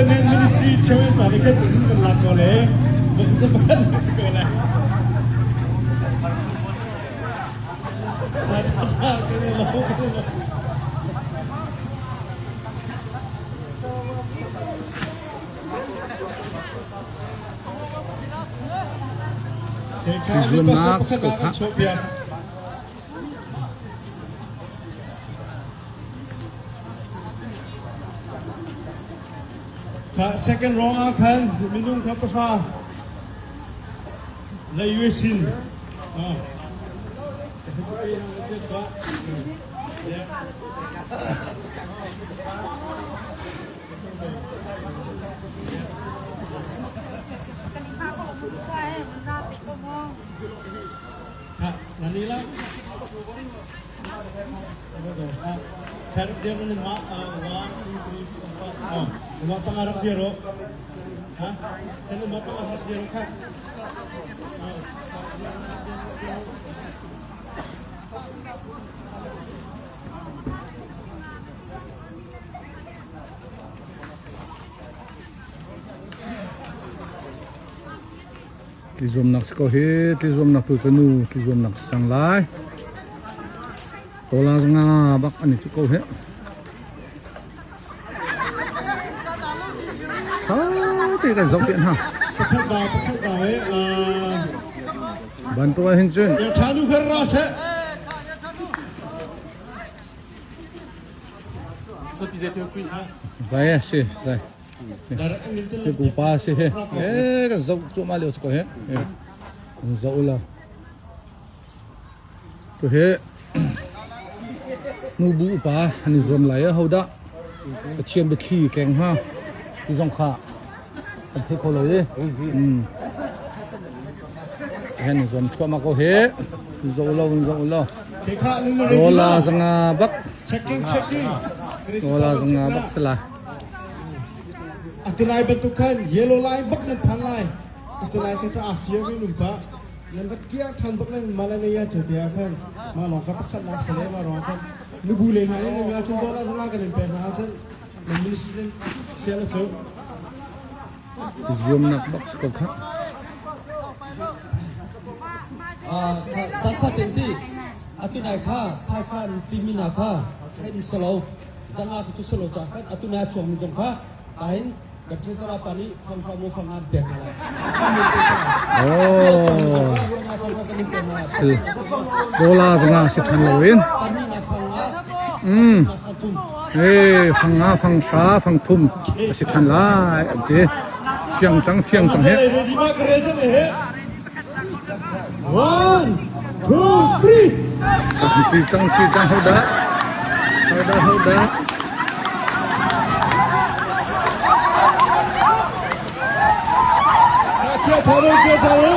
Khan ministry chairman pa nih khan cazin kan lak ko le bakhat pakhat ka si ko lai. Tha kan i lo kan i lo. Zuamnak ko kha. Kha second round ah khan minung kha pahra lei yue sin. Ah. Tlizuamnak si ko hi tlizuamnak tu cu nu tlizuamnak si cang lai. Tola zanga bak an i cu ko hi. Tha te kan zoh pian ha. Pakhat ba pakhat ba he Bantuk ah hin cun. Ya thanu khar ra se. Zai si zai. Hi pupa si he. Eh kan zoh cuahmah lio si ko he. Kan zoh la. Tu he nubu upa an i zuam lai a hodah Pathian biathli keng ha ti zong kha kan thei kho lo i. Hen zuam thluahmah ko he. Zoh lo zoh lo. Dola zanga bak. Checking checking. Dola zanga bak sala. Atulai bantuk khan yellow line bak nan phan lai. Atulai khan cha afia mi num pa. Nan rak kiar than bak nan Malalaya che bia khan ma long ka pakhat nak sale ma rong khan nubu le hna ni nga chun dola zanga kan in pe hna chan nan ministry sial chu Zuamnak bak si ko kha. Zaangfah ti atu nai kha phaisa an timi hna kha khen salo zanga khi cu salo ca khan atu nai a chuangmi zong kha kahin kan treasurer pa nih fanghra maw fang an pek hna lai. Oh. Si. Bola zanga si than lo in. Mm. Eh, fang nga, fang hra, fang thum a si than lai an ti. Siang cang, siang cang he. One, two, three. Thi cang, thi cang, ho dah? Ho dah, ho dah? Kia tharo, kia tharo.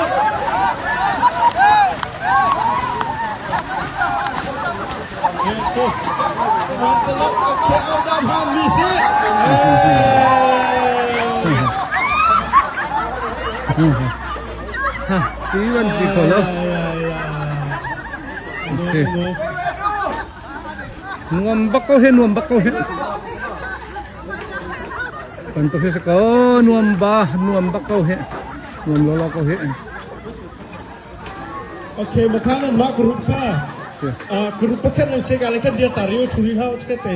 Ha, si van si kho lo. Si. Nuam bak ko he, nuam bak ko he. Bantuk hi si ko, nuam ba, nuam bak ko he. Nuam lo lo ko he. Okay, makanan ma group kha. Group pakhat nan se ka le kan dia tariu thuri hau chete.